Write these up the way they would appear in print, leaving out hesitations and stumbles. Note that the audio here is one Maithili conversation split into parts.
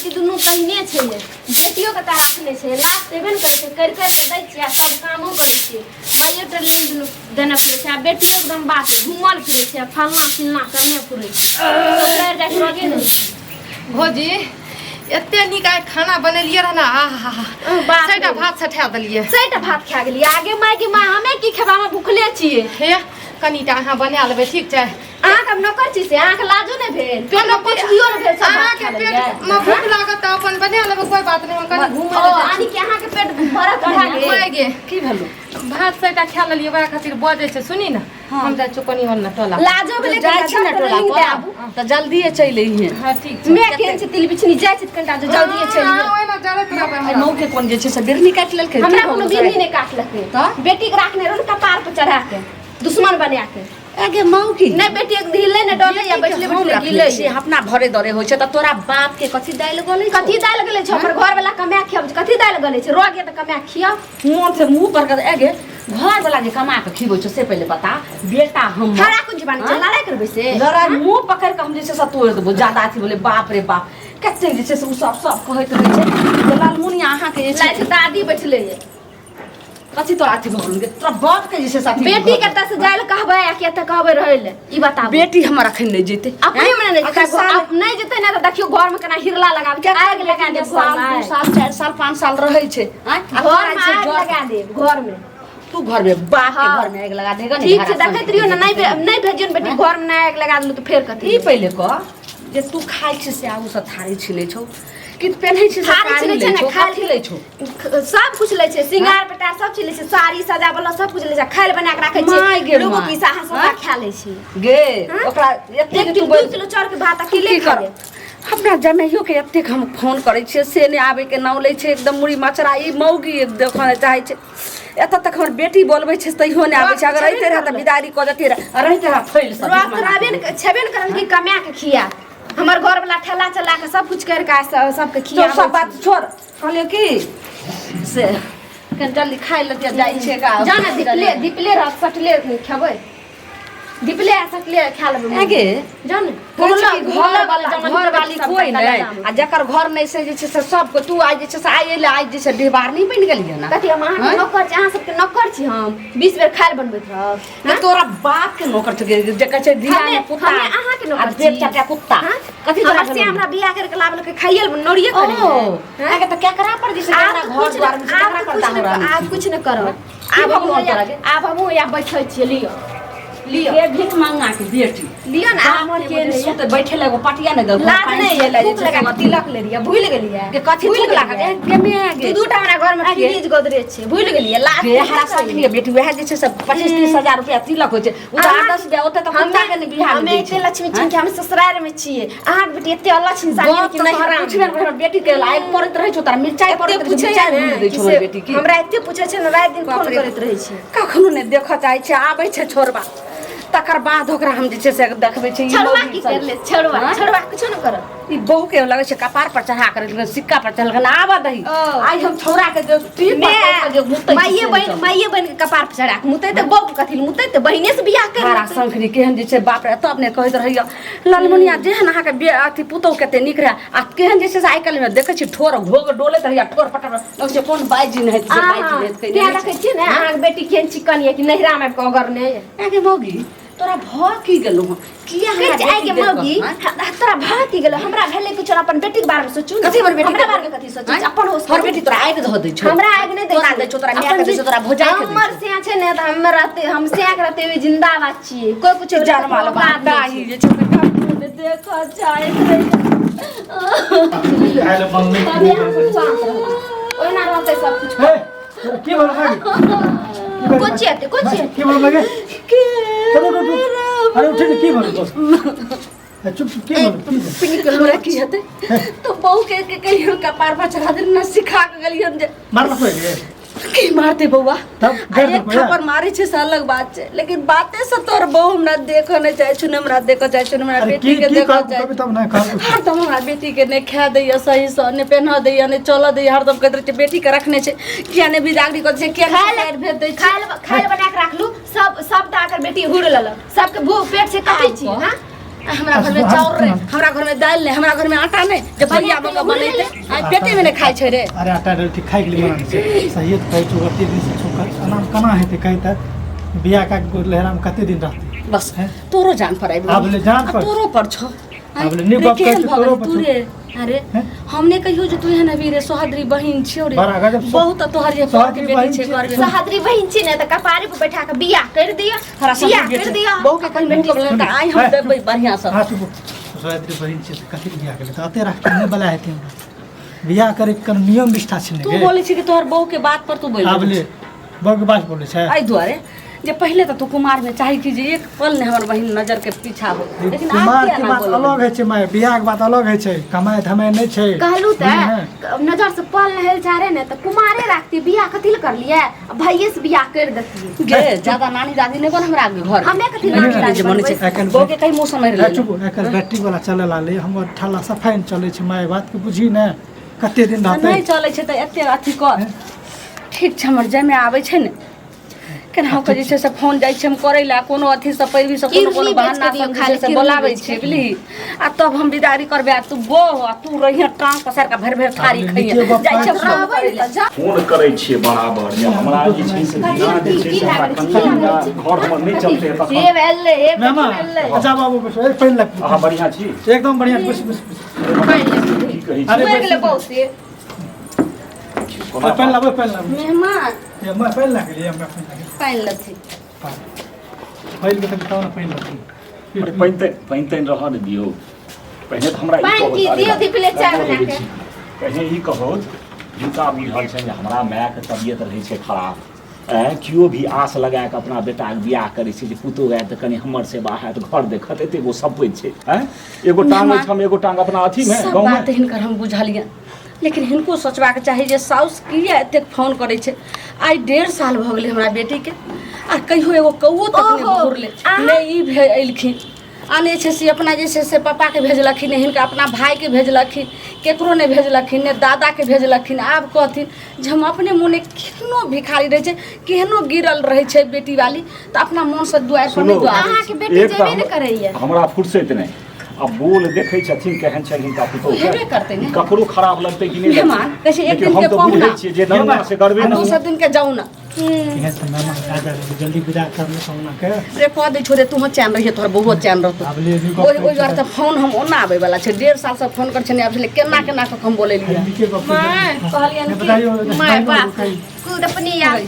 बेटी दुनू तहिने छै ये। बेटियो के तऽ राखने छै लाज तऽ एबे ने करै छै करि करि कऽ दै छियै आ सब कामो करै छियै माइयो टा लेन देन देने फिरै छै आ बेटियो एकदम बात घूमल फिरै छै आ फलना चिलना करने फिरै छै ससुरारि जाइके रोगे नहि छै। भौजी एते नीक आइ खाना बनेलियै रह ने आहा ओ, बाप रे। सैटा भात सठा देलियै सैटा भात खा गेलियै आगे माय के माय हमे की खेबा हम भुखले छियै हे कनिटा अहाँ बना लेबै ठीक छै अहाँके हम नौकर छी से अहाँके लाजो नहि भेल पेट मे पचबियो नहि भेल सब भात अहाँके खा पेट लेलियै। मे भूख लागत तऽ अपन बना लेबै कोई बात नहि हम कनि घूमै ओ लए जाइ यानी कि अहाँके पेट भरत भए छी। गेल माय गे की भेलो भात सैटा खा लेलियै वएह खातिर बजै छै सुनी ने हम जाइ छियै कनि ओन्ने टोला लाजो भेलै जाइ छी ने टोला पर तऽ जल्दिए चलि अइहे हँ ठीक छै मैं केहन छै तिल बिछनी जाइ छै तऽ कनिटा जे जल्दिए चलि अहाँ ओहिना जरैत रहबै आइ हमरा। मऊ के कोन जे छै से बिरनी काटि लेलकै हमरा कोनो बिरनी नहि काटलकै तऽ? बेटी के राखने रहौ ने कपार पर चढ़ा के दुश्मन बना के आगे मऊ की नहि बेटी एक ढीले ने डोले या बैठले हम बैठले रखने गिले छियै, अपना भरे दरे होइ छै तऽ तोरा बाप के कथी दालि गलै छौ? कथी दालि गलै छै हमर घर वाला कमा खियाबै छै कथी दालि गलै छै रोग तऽ कमा खियाउ मोन से मुंह पर कर आगे घर वाला जे कमा के खिबै छौ से पहिले बता बेटा हम खड़ा कोन जबानी छै लड़ाइ करबै से लड़ाइ मुंह पकड़ के हम जे छै से तोड़ि देबो ज्यादा अथी बोले बाप रे बाप कते जे छै से ओ सब सब कहैत रहै छै जे लालमुनिया अहाँके जे छै लागै छै दादी बैठले ये कथी तोरा अथी भऽ गेल तोरा बाप के जे छै से अथी बेटी के एतऽ से जाय लए कहबै आ कि एतऽ कहबै रहै लए ई बताबू बेटी हमर अखन नहि जेतै अपने मने नहि अखन जेतै साल नहि जेतै ने तऽ देखियौ घर में केना हिरला लगाबै छै आगि लगा देब घर साल में दू साल चारि साल पाँच साल रहै छै आँय? आ घर तोरा में जे छै आगि जर- लगा देब घर में तू घर में बाप के हाँ। घर में आगि लगा देगा ने ठीक छै घरा देखैत रहियौ ने नहि नहि भेजियौ ने बेटी घर में नहि आगि लगा देलहुँ तऽ फेर कथी ई पहिले कह जे तू खाइ छी से आगू से थारी छिनै छौ कि पेन्है छी से थारी साड़ी छिनै लै छै ने, छौ खाइ कथी लै छौ सब कुछ लै छै सिंगार पेटार सब चीज लै छै साड़ी सजावल सब कुछ लै छै खाय लए बना के राखै माय छै गे लोगो माय। की अहाँ सब हाँ? खा लै छी गे हाँ? ओकरा एतेक एक जे किलो तू दू किलो चाउर के भात अकेले की खा कर ले हमरा जमैयो के एतेक हम फोन करै छियै से नहि आबै के नाम लै छै एकदम मुड़ी मचरा ई मौगी देखऽ नहि चाहै छै एतऽ तक हमर बेटी बोलबै छै तैयो नहि आबै छै अगर रहिते रहए तऽ बिदारी कऽ देतियै रहए रहिते रहए फैल सब रोज तऽ रहबे ने छेबे ने करल कि कमा के खिया हमर घर वाला ठेला चला के सब कुछ कर के सबके खिया सब बात छोड़ कहलियै की से कनि जल्दी खाइ लए जाइ छियै का जाना दीपले दीपले रह सटले खेबै दीपले आ सटले खा लेबै आगे जान कहै छै कि घर वाला घर वाली कोई नहि आ जकर घर नहि से जे छै से सबके तू आइ जे छै से आइ एलै आइ जे छै डिहबार नहि बनि गेलियै ने कथी हम अहाँके नौकर छी अहाँ सबके नौकर छी हम 20 बेर खाय लए बनबैत रहब ने तोरा बाप के नौकर छै जे कहै छै धिया ने कुत्ता हमे अहाँके आ नौकर छी देव चाचा कुत्ता हाँ? कथी तोरा हमर से हमरा बियाह करके लाबलकै खाइए लए नौरिये करे ओ आगे तऽ केकरा पर जे छै आब केकरा तऽ घर कुछ द्वार में नहि छै आब केकरा तऽ पर कुछ दाम नहि रानी आब कुछ नहि करब की आब भगवान हमहूँ तोरा गे? आब हमहूँ या बैठल छियै लिअ लिअ के भीख मांगा के बेटी लिअ ने आब बाप के के बुझैया। सुत बैठे लए एगो पटिया नहि देलको लाज पानि नहि पियै लए जे थूक छै से लगा के अथी तिलक लेलियै भूलि गेलियै के कथी भूलि थूक लागल गेलियै। ए के मे गे दू दूटा हमरा घर में आगे। फ्रिज गोदरेज छै भूलि गेलियै लाज गे हरा सखनी बेटी वएह जे छै से 25 30 हजार रुपया तिलक होइ छै ओ तऽ आठ दस रुपया ओते तऽ कुत्ता के नहि बिहार हमे एते लक्ष्मी छियै कि हम ससुराल में छियै अहाँके बेटी एते अलग इंसान गप कि तऽ नहीं तोहरा पूछबे नहि हमर बेटी के आगि पड़ैत रहै छौ तोरा मिरचाइ एते पड़ैत रहै छौ पूछै मिरचाइ ने भूजि दै कि छौ हमर से बेटी की हमरा एते पूछै छै ने राति दिन बाप फोन रे। करैत रहै छै कखनो नहि देखऽ चाहै छै आबै छै छोड़बा तकर बाद ओकरा हम जे छै से देखबै छै ई छड़वा मौगी की सब। कर ले छड़वा हाँ? छड़वा कुछो न कर ई बहू के लगै छै कपार पर चढ़ा कर रखलकै, सिक्का पर चढ़लकै आबऽ दही ओ। आइ हम छौड़ा के जे पीठ पर चढ़ि के जे मुतै छै माइये से बहिन सब। माइये बहिन के कपार पर चढ़ा के मुतै तऽ बहू के कथी लए मुतै तऽ बहिने से बियाह कर हरा लेतै। शंखरी केहन जे छै बाप रे तब ने कहैत रहैया ललमुनिया जेहन अहाँके बे अथी पुतहु कते नीक रहए आ केहन जे छै से आइ काल्हिमे देखै छी ठोर घोघ डोलैत रहैया ठोर पटर लगै छै कोन बाइजी नहि हेतै से बाइजी नहि हेतै तें देखै छियै ने अहाँके बेटी केहन चिकन यऽ कि नैहरा मे आबि कऽ अगर नहि आगे मौगी तोरा भऽ की गेलौ हँ किया हमरा कहै छै, आइ बेटी के देख कऽ, मौगी आँय? तोरा भऽ की गेलौ हमरा भेलै किछो अपन बेटी के बारे मे सोचू ने कथी हमर बेटी हमरा बारे मे कथी सोचै छी? अपन होश हमर करू। बेटी तोरा आगि धऽ दै छौ हमरा आगि नहि दै तोरा छै। दै छौ तोरा माय अपन के दै छौ तोरा भौजाइ के दै हमर छौ सिया छै ने तऽ हम रहते हम सिया के रहते हुए जिंदाबाद छियै कोई कुछ जानमाल दाही जे छै से कखनो ने देखऽ चाहैत रहै खाय लए बंद नहि तबे हम सब शांत रहब ओहिना रहतै सब कुछ हे, तोरा की भेल मागे कोची हेतै कोची हेतै की भेल मागे चलो उठ, उठ। अरे उठे ने की भेल बस ए, चुप चुप की भेल की भेल? पिनी के लोरा की हेतै तो बहू के के कहियो कपार पर चढ़ा देल ना सिखा के गेलियन जे मारलक कोई रे की मारते बौआ तब आ गारि एक देलकौ या? थप्पड़ मारे छै से अलग बात छै लेकिन बाते से तोर बहू हमरा देखऽ नहि चाहै छौ ने हमरा देखऽ चाहै छौ ने हमरा अरे बेटी की के की देखऽ कहलकौ चाहै कभी तब नहि कहलकौ हरदम हमरा बेटी के नहि खाए दैया सहीसँ नहि पेन्हऽ दैया नहि चलऽ दैया हरदम कहैत रहै छै बेटी के रखने छै किया नहि बिदागरी करै छै किया खाय नहि लए साइड भेज दै छै खाय लए बना के राखलू सब सबटा आकर बेटी हुड़ लेलक सबके भूख पेट छै कथी छी हां हमरा घर में चाउर रे, हमरा घर में दालि नहीं, हमरा घर में आटा नहीं, जे भैया मका बनेते आ पेटे में नहीं खाइ छै रे। अरे आटा रोटी खाइ के लिए बनाने छै। सही तऽ कहै छौ, कते दिन से छौ, एना केना हेतै कहि तऽ? बियाह कए के लहरा में कते दिन रहतै? बस हैं? तोरो जान पर आबि आब ले जान आ पर। तोरो पर छौ। आब ले, नीक रे, गप कहै केहन छौ, भऽ तोरो गेल पर तू छौ। रे? अरे हैं? हमने कहियो जे तू एहन अभी रे सोहद्री बहिन छियौ रे। बड़ा गजब बहुत तोहर जे सोहद्री बेटी बहिन छै छियै। करबे। सहादरी बहिन छी ने तऽ कपारे पर बैठा के बियाह कर दिअ, तोरा बियाह सब कर दिअ। बहू के कहीं मुँह के बोले तऽ आइ हम हैं? देबै बढ़िआँ सँ। हाँ, चुप। सोहद्री बहिन छै तऽ कथी बियाह केलै? तऽ अते राखते नहि बला हेतै हमरा। बियाह करे के कोनो नियम निष्ठा छै ने तू गे? बोलै छी कि तोहर बहू के बात पर तू बोल आब ले, बहू के बात बोलै छै। एहि दुआरे जे पहिले तऽ तू कुमार में चाही कि जे एक पल ने हमर बहिन नजर के पीछा हो, लेकिन आब कुमार किया के ना बात बोलऽ? अलग होइ छै माय, बियाह के बात अलग होइ छै। कमाइ धमाइ नहि छै। कहलू बुझलिही ने? तऽ नजर से पल नहल चाहे ने तऽ कुमारे राखती, बियाह कथी लए करलियै? आ भैये से बियाह कर देतियै। गे ज्यादा नानी दादी नहि बन हमरा घर। हमे कथी नानी नानी दादी दादी बनै छै? बनबै? एखन बहू के कहीं मुँह सम्हारि ए, ले। चुप। एकर बैटरी वाला चले लागलै, हमर ठल्ला सफाइ नहि चलै छै। माय, बात के बुझी ने, कते दिन रहतै? नहि चलै छै तऽ एते अथी कर। ठीक छै, हमर जाहिमे आबै छै ने केनाहु के जे छै से फोन जाइ छै हम करै लए, कोनो अथी से पैरवी से, कोनो कोनो किरनी बेच बहाना के दियौ सब जे छै खाली, से किरनी बोलाबै बेच के। छियै बुझलिही? आ तब हम बिदारी करबै आ तू बह आ तू रहिहे टांग पसारि कऽ भरि भरि थारी आब खइहे। नीके गप जाइ छियै कहै फोन रहबै करै ने लए। तऽ जा। फोन करै छियै बराबर जे हमरा जे छै से बिना जे छै से हमरा कनिया घर हमर नहि चलतै तखन। हे एलै, हे मेहमान एलै। अच्छा बाबू, बैसू। ए, पानि लग। अहाँ बढ़िआँ छी? एकदम बढ़िआँ, बैसू बैसू बैसू। की कहै अरे छी? मरि गेलै बहू से। कोना ए, पानि लाबै, पानि लाबै। मेहमान। ए, माय, पानि लागल, ए, माय, पानि लागल। पानि लथी। पानि के तब ने पानि लगतै। अरे पानि तानि, पानि तानि रहऽ ने दियौ पहिने तऽ हमरा ई पानि कहू की अरे दियौ, दीपले चाय लगबऽ बना लगै के। छी। पहिने ई कहू, हिनका बुझल छनि जे हमरा मायके तबियत रहै छै खराब। आँय, केओ भी आस लगा कऽ अपना बेटाके बियाह करै छै जे पुतोहु आयत तऽ कनि हमर सेवा हैत, घर देखत, एते गो सपैत छै। आँय, एगो टांग अछि हम एगो टांग अपना अथीमे सब गाँवमे। बात हिनकर हम बुझलियनि, लेकिन हिनको सोचबाक चाही जे साउस किया एतेक फोन करै छै। आइ 1.5 साल भऽ गेलै हमरा बेटीके आ कहियो एगो कौओ तक नहि ओहो, घुरलै। अहाँ- नहि ई भे एलखिन आ नहि छै से अपना जे छै से पापाके भेजलखिन, नहि हिनका अपना भायके भेजलखिन, केकरो नहि भेजलखिन, नहि दादाके भेजलखिन। आब कहथिन जे हम अपने मोने केहनो भिखारी रहै छै, केहनो गिरल रहै छै बेटीवाली, तऽ अपना मोनसँ दुआरि पर नहि सुनू, दुआरै छै। अहाँके बेटी एक तऽ जेबे ने करैया। हमरा फुर्सत नहि आ बोल देखै छथिन केहन छनि हिनका पुतोहु के। हेबे करतै ने। ककरो खराब लगतै कि नहि लगतै? मेहमान, कहै छै एक लेकिन दिन हम के तऽ पहुना। बुझै छियै जे ननुआ से गरबे आ नहि। दोसर दिन के जाउ ना। इहे तऽ मेहमान आ जा रहल, जल्दी विदा कर ले कहुना के। रे कह दै छौ रे, तू चैन रहिए, तोहर बउओ चैन रहतौ। आब ले नीक गप ओहि कहै ओहि दुआरे छै। तऽ फोन हम ओना आबै वाला छै, 1.5 साल से फोन करै छै नहि आबै छलै, केना केना कऽ हम बोलेलियै। नीके गप कहै माय, छै। कहलियनि नहि कि बताइयो, माय पानि बाप कही। कुद अपने यार।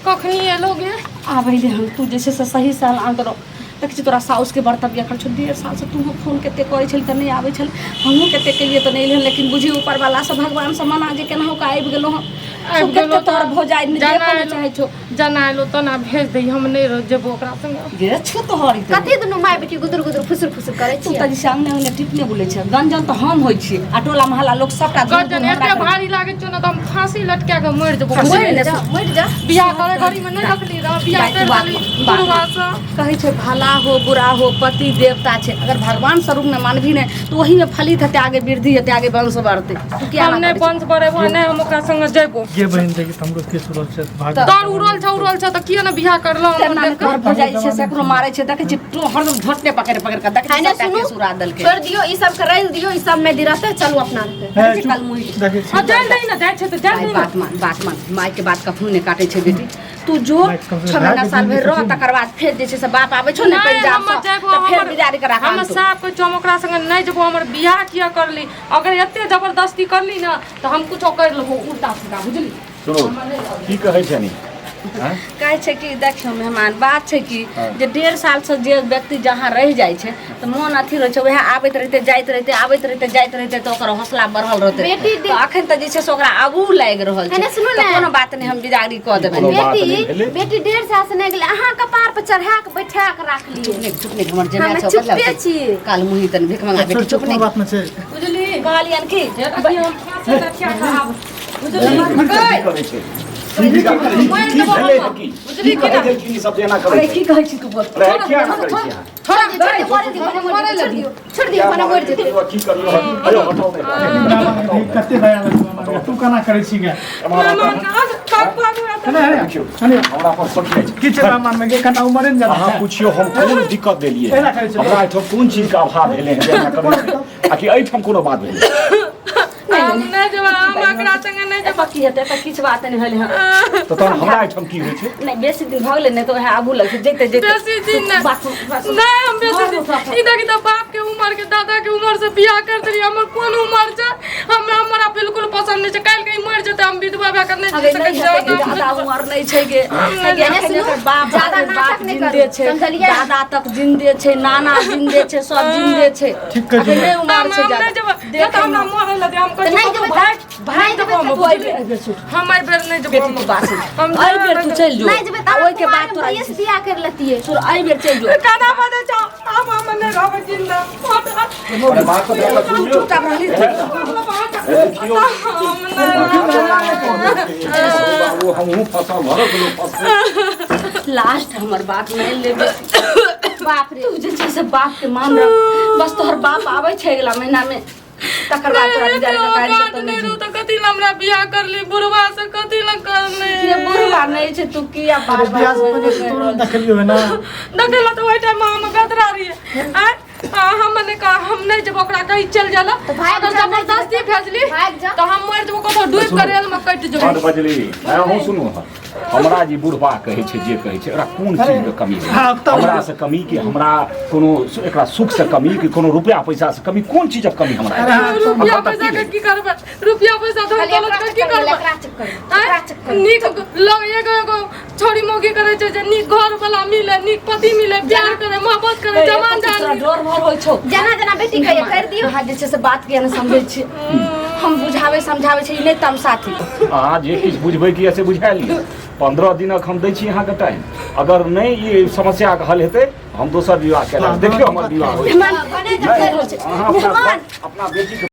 कखनी एलो गे? आबै ले हम, तू जे छै से सही साल आन रह। देखै छी तोरा साउसके बड़ तबियत खराब छौ, 1.5 सालसँ तू फोन कते करै छली तऽ नहि आबै छल, हमहूँ कते केलियै तऽ नहि एलै। लेकिन बुझी ऊपरवाला से भगवान से मना जे केनाहु कऽ आबि गेलहुँ हँ। आबि कते गेलहुँ तोहर भौजाइ नहि जाना देखऽ नहि एलहुँ। चाहै छौ। जाना एलो तना भेज दही, हम नहि रह जेबो ओकरा संगे। गे छौ तोहर ई तऽ। कथी दुनू माय बेटी गुदुर गुदुर फुसुर फुसुर करै तू छियै? तऽ जैसे अंगने अंगने टिपने बोलै छै, गंजन तऽ हम होइ छियै आ टोला मोहल्ला लोक सबटा दूर दूर गजन हमरा एते करै छै। भारी लागै छौ ने तऽ हम फांसी लटका के मरि जेबो। फांसी मरि जा, मरि जा। बियाह करे घड़ी में नहि रखली रह, बियाह दाइ, तू कर बात देली मान, बात बुढ़वा मान। से। कहै छै भला हो बुरा हो पति देवता छै, अगर भगवान स्वरूप में मानबही नहि तऽ ओही में फलित हेतै, आगे वृद्धि हेतै, आगे वंश बढ़तै। तू किया हम एना नहि करै छी? वंश बढ़ेबो, नहि हम ओकरा संगे जेबो। गे बहिन, देखी तऽ हमरो केस उड़ल छै भाग। तोर उड़ल छौ, उड़ल छौ तऽ किया ने बियाह करलहुँ? तेना नहि तोहर भौजाइ छै से एकरो मारै छै, देखै छी तू हरदम झोटने पकड़ि पकड़ि कऽ देखै छी। है ने, सबटा सुनू। केस उड़ा देलकै। छोड़ि दियौ ई सबके, रैल दियौ ई सब में रहतै, चलू अपना आरके। हे, देखै छी चुप, काल मुँही। देखै छी। हँ, जानि दही ने, जाइ छै तऽ जानि माय दही ने। बात मान, बात मान, माय के बात कखनो नहि काटै छै बेटी। तू जो माय कम से 6 महीना भाय के साल भरि जिंदगी रह, सोचही ने। तकर बाद फेर जे छै से बाप आबै छौ ने नहि पंजाब हम सँ जेबो। तऽ फेर हमर बिदारी करा कऽ हम आनतौ। साफ कहै छौ, हम ओकरा संगे नहि जेबो। हमर बियाह किया करली? अगर एते जबरदस्ती करली ने तऽ हम कुछो करि लेबो उल्टा सीधा, बुझली? सुनू, की कहै छनि? आँय? कहै छै कि देखियौ मेहमान, बात छै कि हँ। जे 1.5 सालसँ जे व्यक्ति जहाँ रहि जाइ छै तऽ मोन अथी रहै छै, वएह आबैत रहिते जाइत रहिते, आबैत रहिते जाइत रहिते, तऽ ओकर हौसला बढ़ल रहतै। बेटी तऽ अखन तऽ जे छै से ओकरा आबू लागि रहल छै। एने सुनू तऽ ने। कोनो बात नहि, हम बिदागरी कऽ देबै। कोनो बात बेटी नहि भेलै। बेटी 1.5 साल से नहि गेलै, अहाँ कपार पर चढ़ा के बैठा के राखलियै। चुप नहि, चुप नहि, हमर जमाय हमे छै ओकर चुप्पे लगतै। छी। काल मुही तनि भिख मंगा छोड़ बेटी, छोड़, चुप कोनो नहि। बात नहि छै। बुझली? कहलियनि कि अखनी हम फांसी लटका के आब, बुझली? की करै छै? की मरि जेबो भेलै? हम। की बुझली की कि कहै ना? देलखिन ई सब जे एना करै अरे छै? की कहै छी तू बोल। अरे किया एना करै छी अहाँ? छोड़ा। छोड़ दियौ, मरे दियौ, भने मरि जेतै, छोड़ दियौ, छोड़ दियौ, भने मरि जेतै। की करियौ? अरे हटाउ ने। कते दया लगै छै हमरा, तू केना करै छी गे? एम्हर मेहमान आउ। आज तक बाबू देखियौ हमरा पर सब जाइ छै। की छै राम मानमे के कना उमरे ने जाना अहाँ छै। पुछियौ हम कोन दिक्कत देलियै एना करै छै। हमरा एहिठाम कोन चीजके अभाव भेलै हँ जे एना करै छै? आ कि एहिठाम कोनो बात भेलै हम नहि जेबै, हम एकरा संगे नहि जेबै। एतऽ की हेतै, एतऽ किछु बात नहि भेलै हँ। तऽ तहन हमरा एहिठाम की होइ छै? नहि, बेसी दिन भऽ गेलै, नहि तऽ वएह आबू लगतै जैते जैते। बेसी दिन नहि। बात सुन, बात सुन। नहि, हम बेसी दिन ई देखी तऽ बाप के उमर के दादा के उमर से बियाह कर देली। हमर कोन उमर छै? हमरा हमरा बिल्कुल पसंद नहि छै। काल्हि कहीं मरि जेतै, हम विधवा भए कऽ नहि जी अगे सकै नहि छियै। हेतै गे, दादा उमर नहि छै गे। गे, एखन एकर बाप ज्यादा बाप नाटक नहि जिन्दे करू, छै, समझलियै? दादा तक जिन्दे छै, नाना जिन्दे छै, सब जिन्दे छै। ठीक कहै अगे छै। नहि उमर हम छै हम ज्यादा। नहि जेबै, नहि तऽ हमरा मरै लए दे। हम कहै तऽ छियै नहि कतहु जेबै भागि तऽ- भागि नहि देबो जेबै हम। तऽ तू एहि बेर, एहि बेर सुन। हम एहि बेर नहि जेबै। बेटी तू बात सुन। हम एहि बेर तू चलि जो। नहि जेबै आ तऽ ओहिके बाद तोरा भैया से बियाह कर लेतियै। सुन, एहि बेर चलि जो। खाना बनै छौ, आब हम नहि रहबै जिंदा। अरे बात तऽ पहिले सुनियौ। चुपचाप रहली। देखियौ बाबू, हमहूँ फसल घरक लोक फसल। लास्ट हमर बात मानि लेबे। बाप रे, तू जे छै से बाप के मान रख बस। तोहर बाप आबै छै अगिला महीना में, तकर बाद तोरा विदाई के गाड़ी औकात कतौ नहि नहि रहू तऽ कथी लए हमरा बियाह करली? बुढ़वा से कथी लए करली? जे बुढ़वा नहि छै, तू किया बार अरे बार बियाह से पहिले तऽ तोरो देखलियौ है ना। देखै लए तऽ ओहि टाइम हम गदरा रहियै। आँय, आ हम नहि कह, हम नहि जेबो। ओकरा कहीं चलि जाला। तऽ भागि अगर जा, नहि जबरदस्ती भेजली भागि जा। तऽ हम मरि जेबो, कतौ डूबि कऽ रेल मे कटि जेबो। बड बजली अहूँ सुनू हँ। हमरा जे बुढ़बा कहै छै जे कहै छै, एकरा कोन चीजके कमी है? हाँ, तब- हमरा से कमी कि हमरा कोनो एकरा सुख से कमी कि कोनो रुपया पैसा से कमी, कोन चीजक कमी हमरा अरे हाँ, है? रुपया एखन तक पैसा की के भेल? की करबै? रुपया पैसा धन खाली दौलत एकरा के की चक्कर करबै? एकरा चक्कर एकरा चक्कर। नीक लोग एगो एगो छोरी मौगी करे छै जे नीक घर वाला मिले, नीक पति मिले, प्यार करे, मोहब्बत करे, जवान तोरा जान। डर भर होइ छौ। जेना जेना बेटी कहिए कर दियौ। अहाँ जे छै से बात किया नहि समझै छियै? हम बुझाबै समझाबै छै, ई नहि तमसाथी। अहाँ जे किछु बुझबै कि से बुझा लिअ। 15 दिनक हम दै छी अहाँके टाइम। अगर नहि ई समस्याके हल हेतै, हम दोसर विवाह केलक देखियौ, हमर विवाह होइ। मेहमान भने नहि, जब अहाँ अपना मेहमान। अपना बेटीके